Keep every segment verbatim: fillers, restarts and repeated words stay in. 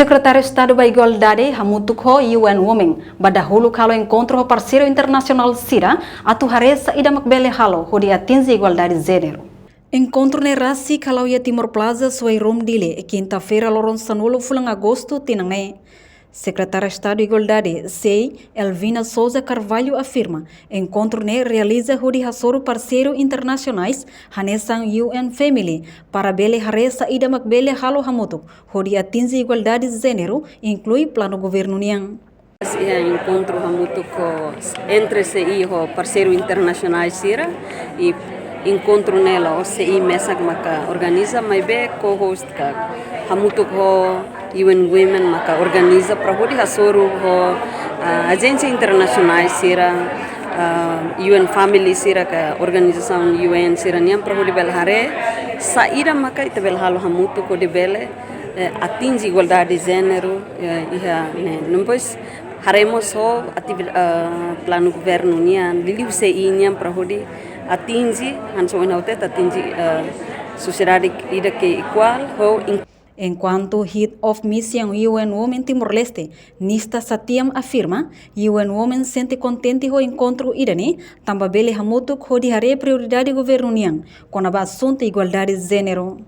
Sekretáriu Estadu ba Igualdade hamutuk ho U N Women ba dahuluk halo enkontru ho parseiru internasionál sira atu haree saida mak bele halo hodi atinje igualdade jéneru. Enkontru ne'e rasik hala'o iha Timor Plaza, Suai Room, Dili, kinta-feira, loron sanulu fulan Agostu tinan ne'e. Sekretária Estadu Igualdade, SEI, Elvina Sousa Carvalho afirma, enkontru ne'e realiza hodi hasoru parseiru internasionais hanesan U N Family para bele haree saida mak bele halo hamutuk hodi atinje igualdade jéneru, inklui planu governu nian. Iha enkontru hamutuk ho entre SEI ho parseiru internasionál sira, i enkontru ne'e la'ós SEI mesak maka organiza, maibé co-host ka hamutuk ho U N Women maka organiza para hodi hasoru ho, ah, ajénsia internasionál sira, ah, U N Family sira ka organizasaun U N sira nian para hodi bele haree saida maka ita bele halo hamutuk hodi bele, eh, atinje igualdade jéneru, eh, iha ne'e. Depois haree mós ho ativi-, eh, planu governu nian, liuliu SEI nian para hodi atinje, hanesan ohin ha'u hatete, atinje, eh, sosiedade ida ke iguál, ho in- Enkuantu Head of Mission U N Women Timor-Leste, Nista Satiam afirma, U N Women sente kontente ho enkontru ida-ne'e, tanba bele hamutuk hodi haree prioridade governu nian kona-ba asuntu igualdade jéneru.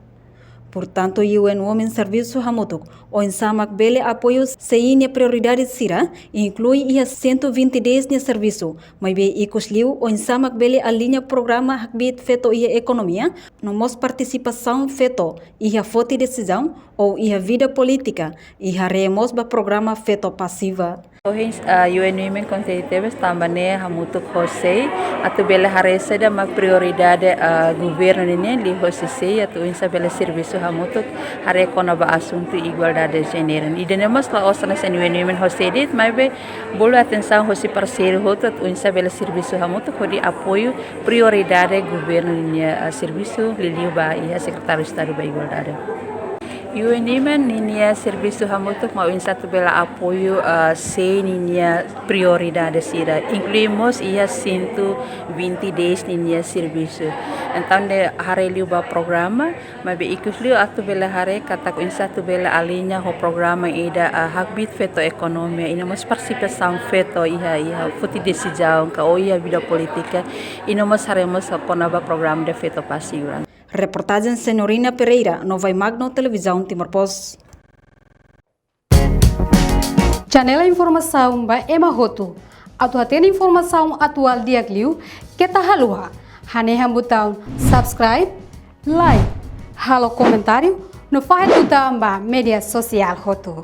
Portantu, U N Women servisu hamutuk oinsá mak bele apoiu SEI nia prioridade sira, inklui iha cento vinte days nia servisu, maibé ikusliu oinsá mak bele aliña programa hakbiit feto iha ekonomia, no mós partisipasaun feto iha foti desizaun ou iha vida polítika, i haree mós ba programa Feto Pasiva. Ohin, ah, U N Women kontente tebes tanba ne'e hamutuk ho SEI atu bele haree saida mak prioridade, ah, governu nian liuhosi SEI atu oinsá bele servisu hamutuk haree kona-ba asuntu igualdade jéneru. Ida-ne'e mós la'ós hanesan U N Women ho SEI de'it, maibé bolu atensaun hosi parseiru hotu atu oinsá bele servisu hamutuk hodi apoiu prioridade governu nia, ah, servisu liuliu ba iha Sekretáriu Estadu ba Igualdade. U N Women ninia servisu hamutuk mak oinsá atu bele apoiu, ah, SEI ninia prioridade sira, inklui mós iha cento vinte days ninia servisu. Entaun ne'e haree liu ba programa, maibé ikusliu atu bele haree katak oinsá atu bele aliña ho programa ida, ah, hakbiit feto ekonomia, i no mós partisipasaun feto iha, iha foti desizaun ka ou iha vida polítika, i no mós haree mós kona-ba programa de Feto Pasiva. Reportajen Senhorina Pereira, Novai Magno, Televizaun Timor Post. Channel informasaun ba ema hotu. Atu hatene informasaun atuál di'ak liu, keta haluha hanehan butaun subscribe, like, halo komentáriu, no fahe tutan ba média sosiál hotu.